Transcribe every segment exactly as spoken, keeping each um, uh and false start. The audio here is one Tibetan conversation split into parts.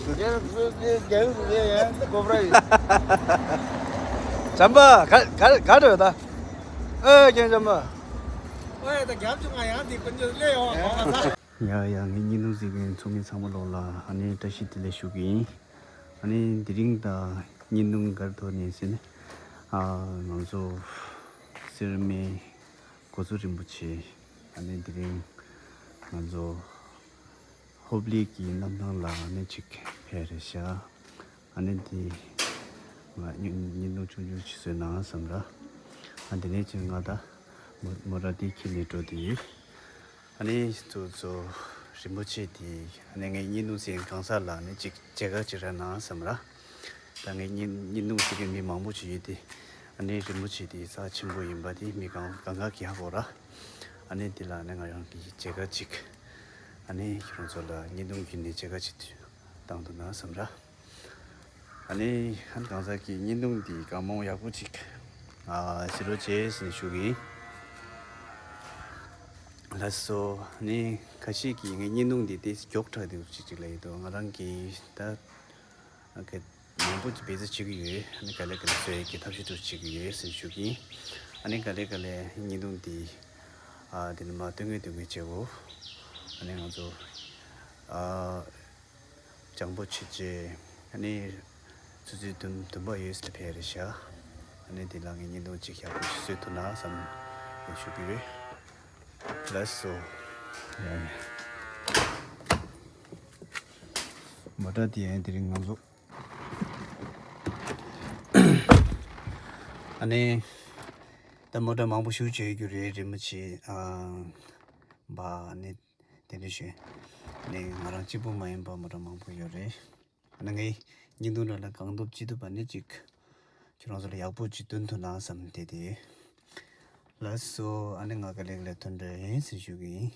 རྒྱལ་རྒྱལ་རྒྱལ་ཡུལ་རེད་ཡ་གོ་བར་ཡིན། བྱམས་པ་ག་ག་ག་འགྲོ་ད། ཨེ་རྒན་བྱམས་པ། ཨོ་ཡ་ད་རྒྱབ་ཆུང་ང་ཡང་དེ་དཀོན་མཆོག་སླེབས་ཡོང་བ་གོ་ང་ཚ། ཡ་ཡ་ངའི་བརྙན་ཐུང་གཟིགས་མཁན་ཚོ་ངའི་ཚང་མ་ལོག་ལ་ཨ་ནི་བཀྲ་ཤིས་བདེ་ལེགས་ཞུ་གི་ཡིན། ཨ་ནི་དེ་རིང་ད་བརྙན་ཐུང་གར་ཐོག་ནས་ཟེར་ནས་ཨ་ང་ཚོ་སེར་སྨད་གོ་མཚོ་རིན་པོ་ཆེ་ཨ་ནི་དེ་རིང་ང་ཚོ་ཧོབ་ལི་གི་གནམ་ཐང་ལ་ཨ་ནི་ཅིག་ཕེབས་རེད་ཤག་ཨ་ནི་དེ་ང་བརྙན་ཐུང་ཆུང་ཆུང་ཅིག་བཟོས་ན་བསམ་ར། ཨ་དེ་ནས་ཅིག་ང་ད་མོ་མོ་ཊ་དེ་ཁྱེར་ནས་འགྲོ་དེ་ཡོད། ཨ་ནི་ཚོ་ཚོ་རིན་པོ་ཆེ་དེ་ཨ་ནི་ངའི་བརྙན་ཐུང་གཟིགས་གང་ཟག་ལ་ཨ་ནི་ཅིག་མཇལ་ཁ་ཅིག་རག་ན་བསམ་ར། ད་ངའི་བརྙན་བརྙན་ཐུང་གཟིགས་མཁན་མི་མང་པོ་ཅིག་ཡོད་དེ། ཨ་ནི་རིན་པོ་ཆེ་དེ་རྩ་ཆེན་པོ་ཡིན་པ་དེ་མི་གང་གང་ག་གིས་ཧ་གོ་ར། ཨ་ནི་དེ་ལ་ཨ་ནི་ང་རང་གི་མཇལ་ཁ་ཅིག་ཨ་ནི་ཁྱེད་རང་ཚོ་ལ་བརྙན་ཐུང་བརྒྱུད་ནས་མཇལ་ཁ་ཅིག་བཏང་འདུག་ན་བསམ་ར། ཨ་ནི་ཧན་གང་ཟག་གི་བརྙན་ཐུང་འདི་བཀའ་མོལ་ཡག་པོ་ཅིག་ཨ་གཟིགས་རོགས་བྱེད་ཟེར་ནས་ཞུ་གི་ཡིན། ལགས་སོ། ཨ་ནི་ཁ་ཤས་ཀྱིས་ངའི་བརྙན་ཐུང་འདི་ཏོག་ཙམ་མགྱོགས་དྲགས་འདུག་ཅིག་ཅིག་ལབ་ཡོད་དོ། ང་རང་གིས་ད་ཨ་ག་མང་པོ་ཅིག་འབད་རྩོལ་བྱེད་ཀྱི་ཡོད། ཨ་ནི་ག་ལེ་ག་ལེ་བཟོ་ཡས་ཀྱི་ཐབས་ཤེས་ཏོག་ཙམ་བྱེད་ཀྱི་ཡོད་ཟེར་ནས་ཞུ་གི་ཡིན། ཨ་ནི་ག་ལེ་ག་ལེ་བརྙན་ཐུང་འདི་ཨ་འདི་ནས་མར་སྟོན་གི་སྟོན་གི་བྱེད་དགོས། ཨ་ནི་ང་ཚོ་ཨ། སྤྱང་པོ་བྱས་རྗེས་ཨ་ནི་ཆུ་ཚོད་བདུན་བདུན་པ་ཡོལ་ལ་ཕེབས་རེད་ཤག་ཨ་ནི་དེ་ལ་ངས་བརྙན་ཐུང་གཅིག་ཡག་པོ་ཞིག་བཟོ་ཐུབ་ན་བསམ་ཡང་ཞུ་གི་ཡོད། ལགས་སོ། ཡ་ཡ། མོ་ཊ་དེ་ཡང་དེ་རིང་ང་ཚོ་ཨ་ནི་ད་མོ་ཊ་མང་པོ་ཞིག་བྱེད་རྒྱུ་རེད། རིན་པོ་ཆེ་ཨ་བ་ཨ་ནི། དེ་འདྲ་ཞུ། ནས་ང་རང་གཅིག་པུ་མ་ཡིན་པ་མོ་ཊ་མང་པོ་ཡོད་རེད། ཨ་ནི་ངའི་བརྙན་ཐུང་ནང་ལ་གང་ཐུབ་ཅི་ཐུབ་ཨ་ནི་ཅིག་ཁྱོད་རང་ཚོ་ལ་ཡག་པོ་ཅིག་སྟོན་ཐུབ་ན་བསམ་བསྡད་དེ། ལགས་སོ། ཨ་ནི་ང་ག་ལེ་ག་ལེ་ཐོན་འདྲ་ཡིན་ཟེར་ཞུ་གི་ཡིན།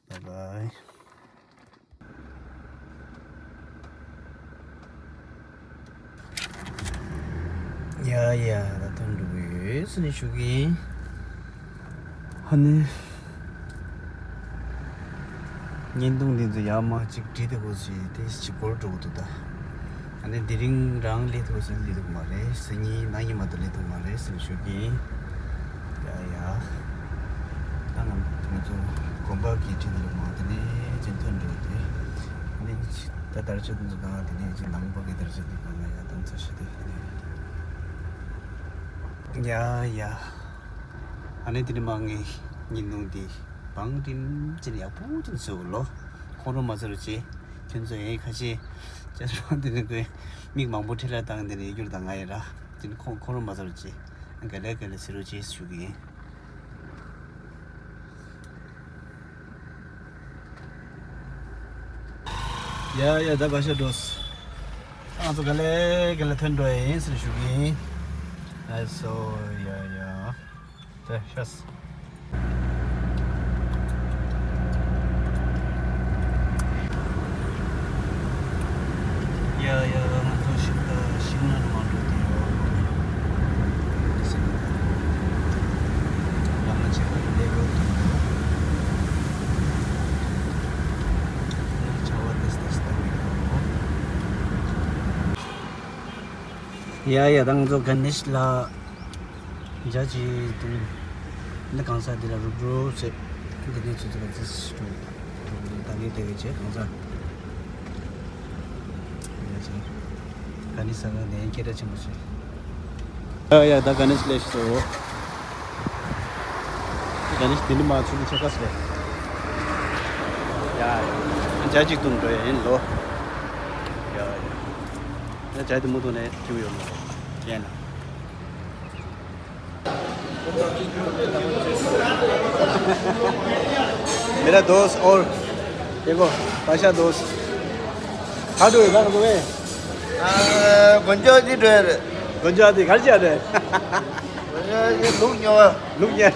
བཱའི་བཱའི། ཡ་ཡ་ད་ཐོན་འགྲོ་གི་ཡོད་ཟེར་ནས་ཞུ་གི་ཡིན། ཧ་ནི། བརྙན་ཐུང་འདི་ཚོ་ཡར་མར་གཅིག་བྲིས་ཏེ་གོ་ཞིག་དེ་གཅིག་འགོར་འགྲོ་གི་འདུག་ད། ཨ་ནི་དེ་རིང་རང་སླེབས་ཐུབ་ཟེར་སླེབས་ཐུབ་མ་རེད། སང་ཉིན་གནངས་ཉིན་མ་གཏོགས་སླེབས་ཐུབ་མ་རེད་ཟེར་ནས་ཞུ་གི་ཡིན། ཡ་ཡ། ད་ང་ང་ཚོ་དགོན་པ་གི་ཁྲིད་དེ་མ་དེ་ནས་ཅིག་ཐོན་འགྲོ་དེ། ཨ་ནི་ད་དར་ཆ་འདི་ཚོ་གང་དེ་ནས་ཅིག་ནང་པ་གི་དར་ཆ་འདི་གང་ཡ་དང་ཚ་ཤ་དེ་ཡ་ཡ། ཨ་ནི་དེ་ནས་མ་ངའི་བརྙན་ཐུང་འདི་བང་རིམ་ཅན་ཡག་པོ་ཅན་བཟོ་གི་ལོ། ཁོང་ཁྲོ་མ་ཟ་རོགས་བྱེད། ཁྱོད་ཚོ་ཡང་ཁ་ཤས་ཅེས་པ་འདི་ནས་ཁོས་མིག་མང་པོ་ཁྲེལ་ལ་བཏང་འདི་ནས་ཡོད་རྒྱུར་དང་ང་ཡིན་ར། དེ་ནས་ཁོང་ཁོང་ཁྲོ་མ་ཟ་རོགས་བྱེད། ག་ལེ་ག་ལེ་ཟེར་རོགས་བྱེད་ཞུ་གི་ཡིན། ཡ་ཡ་ད་བ་ཤ་འགྲོ། ང་ཚོ་ག་ལེ་ག་ལེ་ཐོན་འགྲོ་ཡིན་ཟེར་ཞུ་གི་ཡིན། ལགས་སོ། ཡ་ཡ། ད་ཤ་སི། ཡ་ཡ་ང་ཚོ་ཤིང་རྟ་ཤིང་ནགས་མ་འགྲོ་དེ་ཡོད། ལམ་ལ་ཆེ་བ་ལས་རོགས་དང་ཆ་བ་ཏེས་ཏེས་ད་མི་ཡོད། ཡ་ཡ་ད་ང་ཚོ་ག་ནེ་ཤི་ལ། འཇའ་ཆི་དུང་། འདི་གང་ས་འདི་ལ་རུབ་རུབ་བྱེད། འདི་ནས་ཚུར་ཚུར་ལ་ཙི་ཙི་འགྲོ། ད་ལི་དེ་གི་བྱེད་གང་ས། འཇའ་ཆི། ག་ནི་ས་ག་ནས་སྐད་གྲགས་ཆེན་པོ་བྱེད། ཡ་ཡ་ད་ག་ནི་ལས་སོ། ག་ནི་དེ་ནི་མ་ཚུར་ཆ་ག་སོ། ཡ་ཡ། འཇའ་ཅིག་དུང་འགྲོ་ཡ་ཡིན་ལོ། ཡ་ཡ། ད་འཇའ་དེ་མུ་མཐུད་ནས་ཐིའུ་ཡོད་ལོ། ཡན་ན། मेरा दोस्त और देखो, पाशा दोस्त। कहाँ डोए, कहाँ डोए? आ, गुंजो जी डोए रे। गुंजो जी, घर जा रहे? गुंजो जी, लुक न्यो। लुक न्यो।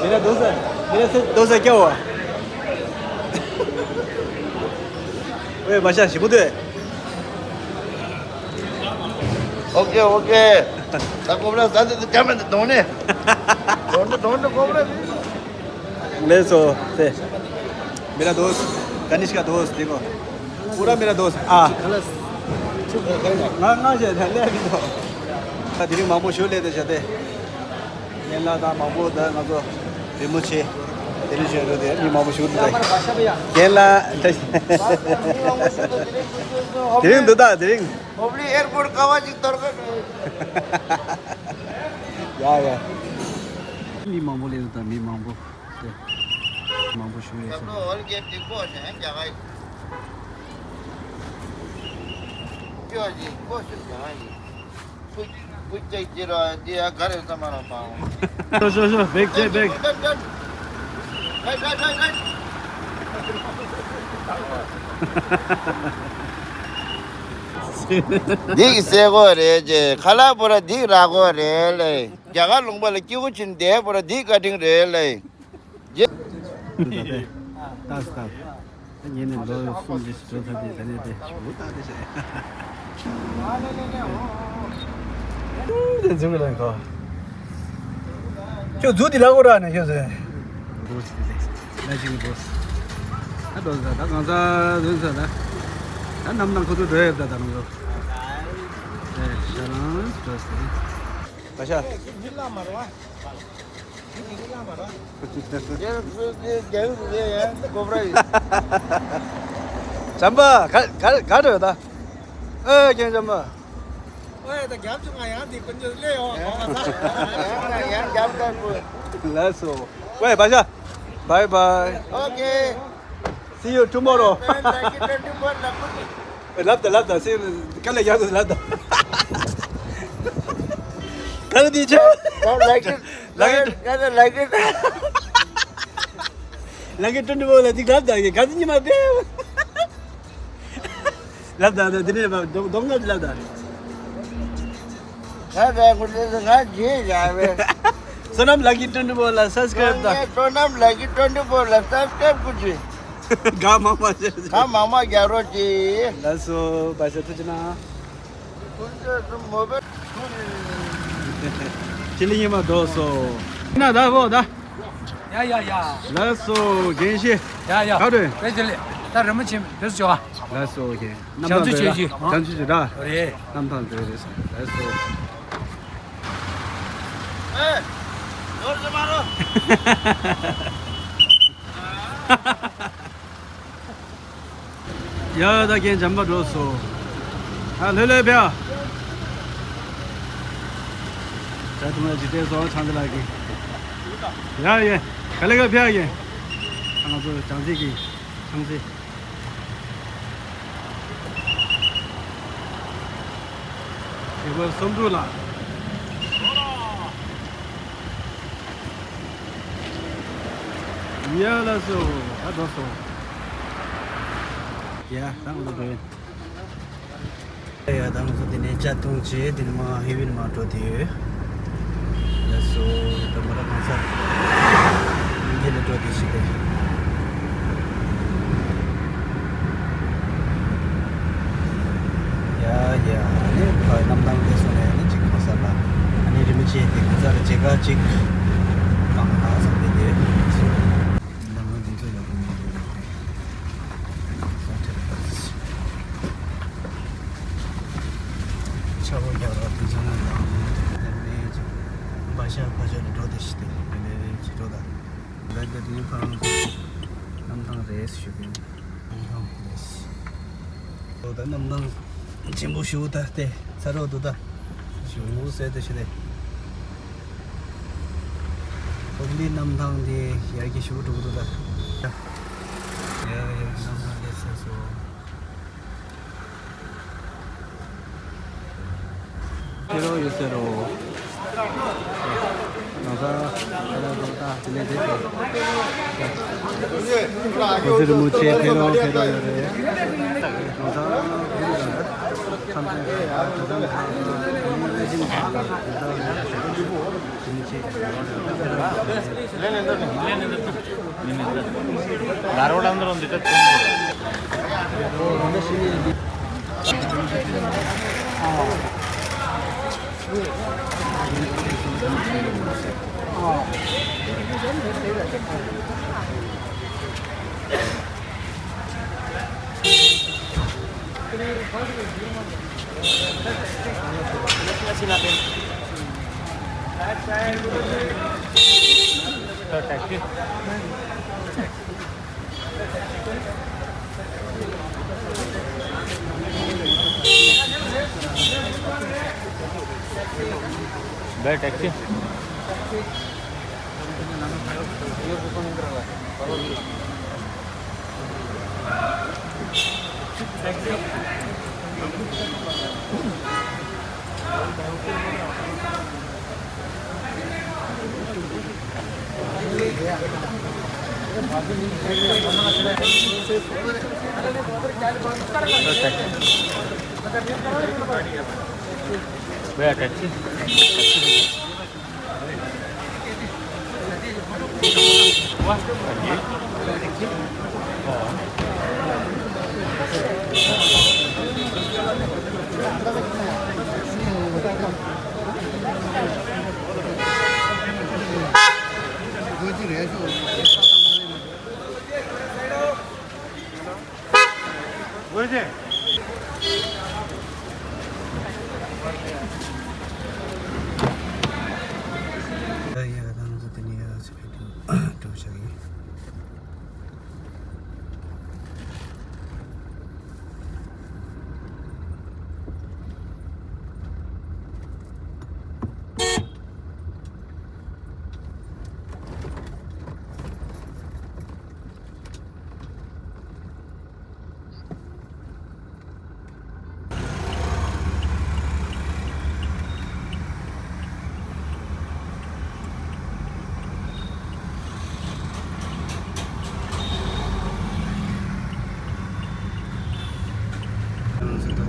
मेरा दोस्त है, मेरे से दोस्त है, क्या हुआ? ओए, बच्चा, शिबू दे। OK, OK. ད་ཀོ་བ་ལ་ཟ་འདི་ད་ཀ་མེད་འདི་དོང་ནས། དོང་ནས་དོང་ནས་ཀོ་བ་ལ། ལགས་སོ། དེ། मेरा दोस्त, कनिष्का दोस्त, देखो। पूरा मेरा दोस्त। आ। ང་ང་ཞེས་ད་ལས་མི་འདུག་ད་དེ་རིང་མང་པོ་ཞིག་སླེབས་བསྡད་བཞག་སྟེ། རྒན་ལགས་དང་མང་པོ་ད་ང་ཚོ་རི་མོ་ཆེ། དེ་རིང་ཞོན་རུ་དེ་མི་མང་པོ་ཞིག་འདུག་རྒན་ལགས། དེ་རིང་འདུག་ད་དེ་རིང་། ཧོབ་ལི་ཨེར་པོར་ཀ་བ་ཅིག་གཏོར་གི་འདུག་ཡ་ཡ། མི་མང་པོ་སླེབས་འདུག་ད་མི་མང་པོ། དེ། མང་པོ་ཞུ་རེད་ཟེར། ཨོལ་གེ་ཏི་ཀོ་ཤ་རྒྱ་གར་ཡིན། ཀྱོ་ཅི་ཀོ་ཤ་རྒྱ་གར་ཡིན། ཕུ་ཕུ་ཅེ་ཅི་ར་དེ་ཡ་ག་རེ་ས་མ་ར་པའོ། ཤོ་ཤོ་ཤོ་བེག་ཅེ་བེག་འདི་གི་སེ་གོ་རེད་ཅེ་ཁ་ལག་པོ་ར་འདི་ར་གོ་རེད་ལེ། རྒྱ་གར་ལུང་པ་ལ་སྐྱིད་པོ་ཕྱིན་བསྡད་པོ་ར་འདི་བཀའ་དྲིན་རེད་ལེ། ཏཱས་ཏཱས། ད་ངས་ནི་ལོ་གསུམ་ཅིག་འགྲོ་ཐུབ་དེ་ད་ནས་དེ་ཞུ། དེ་འཛུགས་ལ་གོ། ཁྱོད་འཛུགས་དེ་ལ་གོ་ར་ནས་ཁྱོད་ཟེར། བོས་དེ་ལ་ཅིག་བོས། ད་འགྲོ་ཟ་ད་གང་ཟ་འདོན་ཟ་ད། ད་ནམ་ནང་ཁོ་ཚོ་འགྲོ་ཡོད་ད་ད་ནང་ལོ། ཨེ་ཤ་རང་འགྲོ་ཟེར། བ་ཤ། འཇམ་པ། ག་ག་ག་འགྲོ་ད། ཨེ་རྒན་འཇམ་པ། ཨོ་ཡ་ད་རྒྱབ་བྱུང་ང་ཡང་འདི་ཀུན་ཇོ་ལེ་ཡོང་བ་གོ་ས། ཡང་ཡང་རྒྱབ་ད་ཀུན། ལགས་སོ། ཝེ་བ་ཤ། Bye bye. Okay. See you tomorrow. ལབ་ད་ལབ་ད་སེམས་དཀའ་ལས་རྒྱག་དགོས་ལབ་ད། ག་རེ་དེ་ཆོ། Don't like it. Like it. Don't like it. Like it twenty four ལ་ཅིག་ལབ་ད་ག་ཚོད་ཉི་མ་པས། ལབ་ད་ད་དེ་ནས་མ་གདོང་དགའ་ལབ་ད། ད་ད་ཁོ་ཚོས་ང་རྗེས་བཞག་པས། བསོད་ནམས་ལགས་ཀྱི་ཊུན་ཊི་ཕོར་ལ་སབ་སི་ཀ་རེབ་ད། བསོད་ནམས་ལགས་ཀྱི་ཊུན་ཊི་ཕོར་ལ་སབ་སི་ཀ་རེབ་ཀུ་ཅི། ག་མང་མང་བྱས། ག་མང་མང་རྒྱག་རོགས་གྱིས། ལགས་སོ་བ་ཤ་ཐུགས་རྗེ་གནང་། ཁྱེད་ལ་ཉི་མ་འགྲོ་སོ། ན་ད་བོ་ད། ཡ་ཡ་ཡ། ལགས་སོ་རྒན་ཤེས། ཡ་ཡ། ག་རེ། བེ་ཅི་ལེ། ད་རི་མོ་ཆེན་བེ་སུ་ཅོ་ཨ། ལགས་སོ་རྒན། བྱང་ཆུབ་ཆོས་ཀྱི། བྱང་ཆུབ་ཆོས་ར། རེད། གནམ་ཐང་འདྲ་རེད་ས། ལགས་སོ། ཨེ། ནོར་ཟེར་མ་རོ། ཡ་ད་རྒན་འཇམ་པ་འགྲོ་སོང་། ཨ་ལྷོད་ལྷོད་ཕེབས་ཨ། ཇ་འཐུང་ལ་ཅིག་སྤྲད་སོང་ཚང་འདི་ལགས་ཀྱིས། ཡ་ཡ། ག་ལེ་ག་ཕེབས་ཨ་རྒན། ང་ཚོ་བྱང་རྩེ་གི་བྱང་རྩེ། རྒྱལ་པོ་བསམ་འགྲུབ་ལགས། ཡ་ལགས་སོ། ད་འགྲོ་སོང་། ཡ་ད་ང་ཚོ་འགྲོ་ཡིན། ཡ་ད་ང་ཚོ་འདི་ནས་ཇ་འཐུང་བྱས་འདི་ནས་མར་ཧེ་ཝན་མར་འགྲོ་བསྡད་ཡོད། ལགས་སོ། ད་མོ་ར་གང་ས་འདི་ལ་འགྲོ་བསྡད་ཤི་ཏེ། ཡ་ཡ་ནི་ཕ་གནམ་ཐང་དེ་སོང་ནས་ནི་གཅིག་གང་ས་ལ་ཨ་ནི་རི་མོ་ཆེ་དེ་གང་ས་ལ་མཇལ་ཁ་གཅིག་གང་ལ་བསམ་སྟེ་བསྡད་ཡོད། ལགས་སོ། ད་ང་འདི་ཚོ་ཡག་པོ་མ་རེད། ཆ་བོ་རྒྱག་རོགས་དེ་ཚོ་ནང་ལ་དེ་ནས་ཅིག་བ་ཤ་ཕ་ཤ་ལ་འགྲོ་དེ་ཤི་དེ་དེ་ནས་ཅིག་འགྲོ་ད། རེད་དེ་དེ་ནས་ཕ་རང་གནམ་ཐང་རེད་ཞུ་གི་ཡིན། གནམ་ཐང་རེད། འོ་ད་གནམ་ཐང་ཆེན་པོ་ཞུ་ད་དེ་ཚ་རོགས་འདུག་ད། ཞུ་ཟེར་དེ་ཤི་དེ། ཧོབ་ལི་གནམ་ཐང་དེ་ཡར་གྱི་ཞུ་འགྲོ་གི་འདུག་ད། ཡ་ཡ་གནམ་ཐང་དེ་ཚ་སོ། ཕེ་རོ་ཡོད་ཟེར་རོ། ང་ཚ་ཁ་ལ་རོ་ད་དེ་ལས་དེ་ཚོ། ཁོ་ཚོ་རི་མོ་ཆེ་ཕེ་རོ་ཕེ་རོ་ཡོད་རེད། ང་ཚ་ཁམས་ཚན་ཁ་ད་ད་ད་ད་ད་ད་ད་ད་ད་ད་ད་ད། Bad taxi. Bad taxi.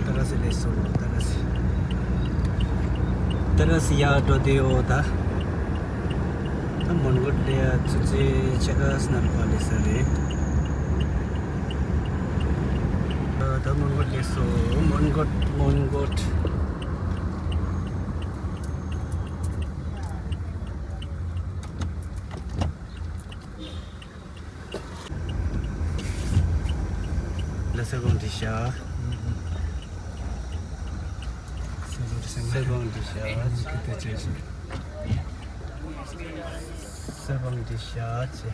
ད་ར་སི་ལས་སོ་ད་ར་སི། ད་ར་སི་ཡར་འགྲོ་དེ་ཡོད་ད། ད་མོན་གྷོ་ལ་ཡ་ཚུར་ཚུར་ཆེ་ག་སྣར་པ་ལས་ས་རེད། ད་མོན་གྷོ་ལས་སོ་མོན་གྷོ་མོན་གྷོ། ལ་སེར་སྦྲེང་འགྲིག་ཤག་སེར་སྦྲེང་འགྲིག་ཤག་སེར་སྦྲེང་འགྲིག་ཤག་ཅེ།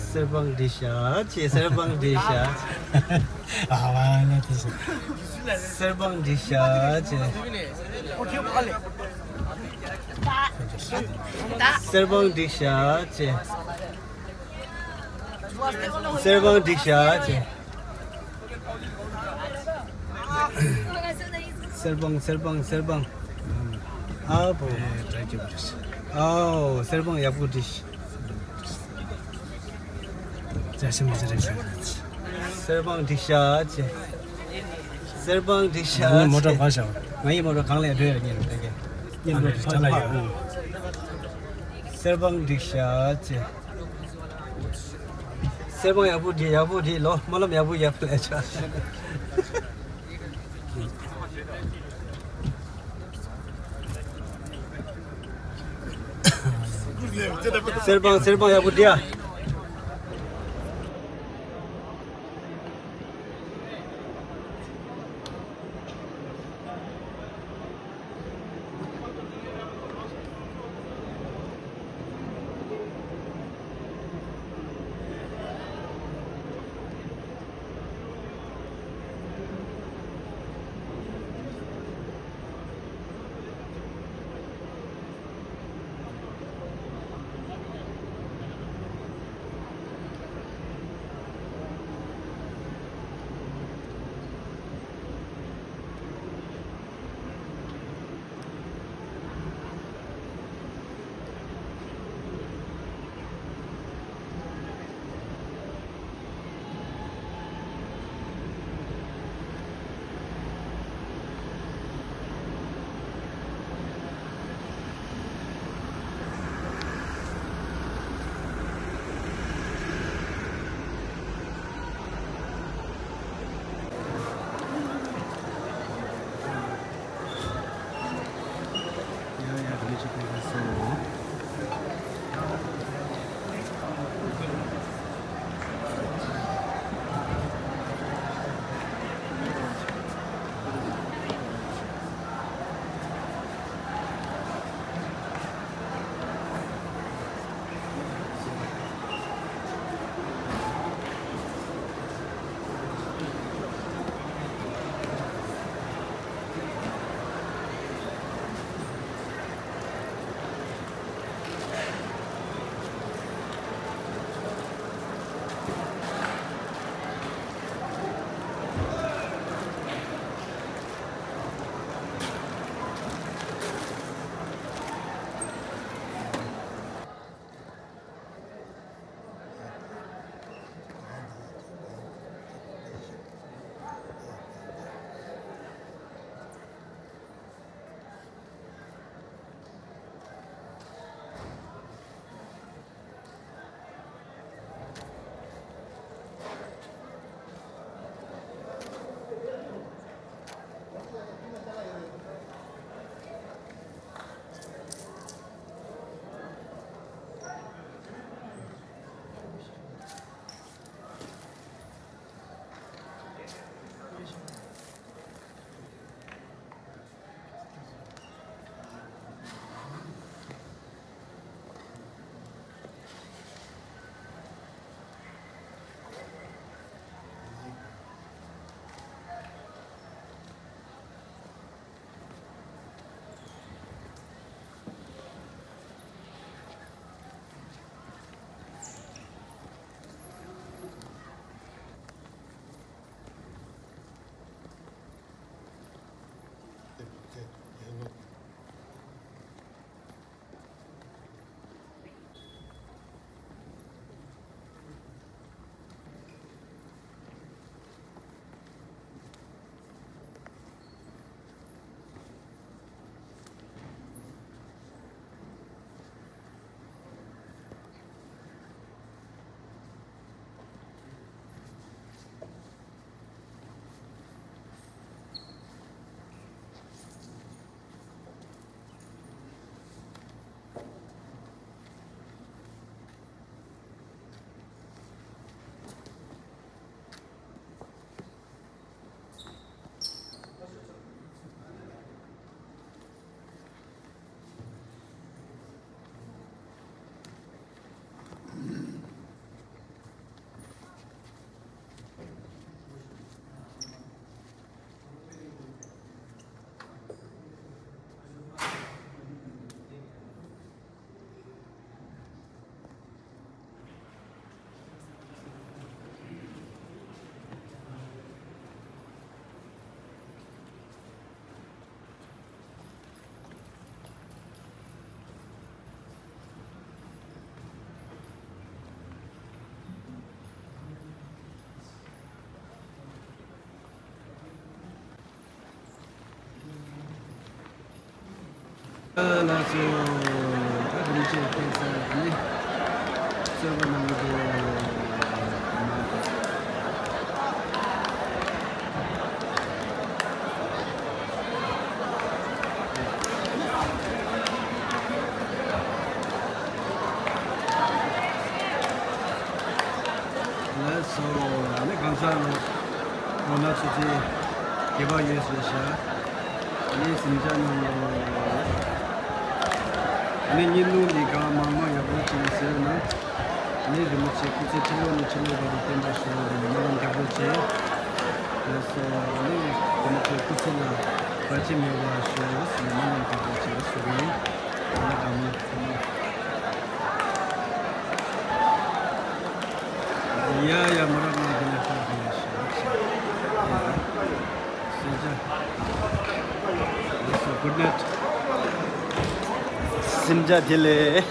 སེར་སྦྲེང་འགྲིག་ཤག་ཅེ། སེར་སྦྲེང་འགྲིག་ཤག་ཨ་བ་ལ་དེ་སེར་སྦྲེང་འགྲིག་ཤག་ཅེ། སེར་སྦྲེང་འགྲིག་ཤག་ཅེ། སེར་སྦྲེང་འགྲིག་ཤག་ཅེ། སེར་སྦྲེང་སེར་སྦྲེང་སེར་སྦྲེང་། ཨ་བོ། ཨའོ་སེར་སྦྲེང་ཡག་པོ་འགྲིག་སེར་སྦྲེང་འགྲིག་ཤག་ཅེ། སེར་སྦྲེང་འགྲིག་ཤག་ཅེ། ང་ཡི་མོ་ཊ་གང་ལས་འགྲོ་ཡ་ཉེ་རུ་ཏེ་གེ། ཉེ་རུ་ཕ་ཕ། སེར་སྦྲེང་འགྲིག་ཤག་ཅེ། སེར་སྦྲེང་ཡག་པོ་འགྲིག་ཡག་པོ་འགྲིག་ལོ་སྨོན་ལམ་ཡག་པོ་ཡག་པོ་ལས་ཆ། སེར་སྦྲེང་སེར་སྦྲེང་ཡག་པོ་འགྲིག་ཡ། ལགས་སོ། ད་རིན་ཆེན་ཕེབས་ས་ནི་གསོལ་བ་གནང་གི་འདུག་ལགས་སོ། ཨ་ནི་གང་ཟག་ལོ་ལོ་ན་ཆུ་ཚོད་བརྒྱད་པ་ཡོལ་སོང་ཤག་ཨ་ནི་གཟིམ་འཇག་གནང་རོགས། ཨ་ནི་བརྙན་ཐུང་འདི་གང་མང་མང་ཡག་པོ་བྱས་ནས་གཟིགས་རོགས་གནང་། ཨ་ནི་རིན་པོ་ཆེ་སྐུ་ཚེ་ཁྲི་ལོ་ནས་ཁྲི་ལོ་བར་དུ་བརྟན་པར་ཤོག་ཨ་ནི་སྨོན་ལམ་རྒྱག་རོགས་བྱེད། ལགས་སོ། ཨ་ནི་རིན་པོ་ཆེ་སྐུ་ཚེ་ལ་བར་ཆད་མེད་པར་ཤོག་ཨ་ནི་སྨོན་ལམ་རྒྱག་རོགས་བྱེད་ཞུ་གི་ཡིན། ཨ་ནི་དགའ་མོ་ཚང་མ། ཡ་ཡ་མ་རབས་ནང་དེ་ནས་ཧོ་དེ་ནས་ཤི་ཤི། ཡ། སེ་ཇ། ཡ་སོ་གུད་ནེཊ། སེམས་ཅན་དེ་ལས།